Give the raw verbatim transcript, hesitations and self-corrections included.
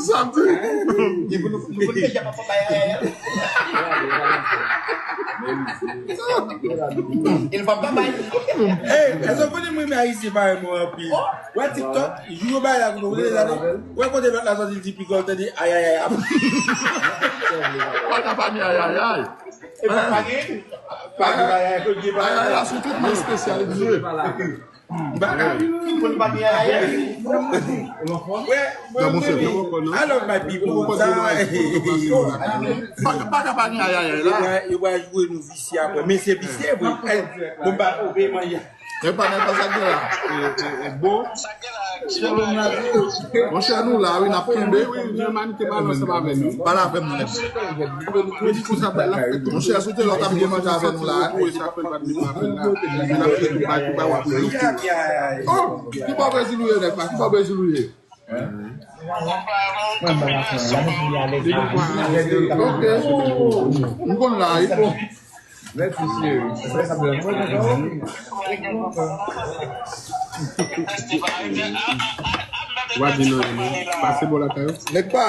Sa m di. E pou nou, nou konn deja papa bay ayayay. E l pap bay. Ey, èske w konnen mwen renmen Ayisyen parèy mwen anpil? Wè TikTok, jou yo bay la, nou konnen sa, wè kote lòt la sòti, l di pigòl, tande ayayay ap. Pa ka pa gen ayayay. E pa, pa gen? Pa gen ayayay, kote gen ayayay? Ayayay la sou tout moun espesyalize. Baka. Pou n pa gen ayayay. Wè, mwen, mwen, I love my people. Sa, pa ka, pa ka pa gen ayayay la. Yo va, yo va jwe nou visye apre. Men se visye vre. Bon, ba, obe mwen. Men pa, men pa sa gen la. E, e, e, bon. Monchè, nou la, wi, n ap kenbe, wi, limanite pale ansanm avè nou. Pale avè m, non. Mwen di konsa, bay la fèt. Monchè, si w te la, w t ap gen manje avè nou la. Wi, sa fè l pa t vin avè l la. Li la fè nou bay, bay, w ap ri. Oh, ki bò Brezil ou ye, nèg la? Ki bò Brezil ou ye? Ok. M konn la, wi. W a di non, non. Pase bò lakay ou. Nèg pa.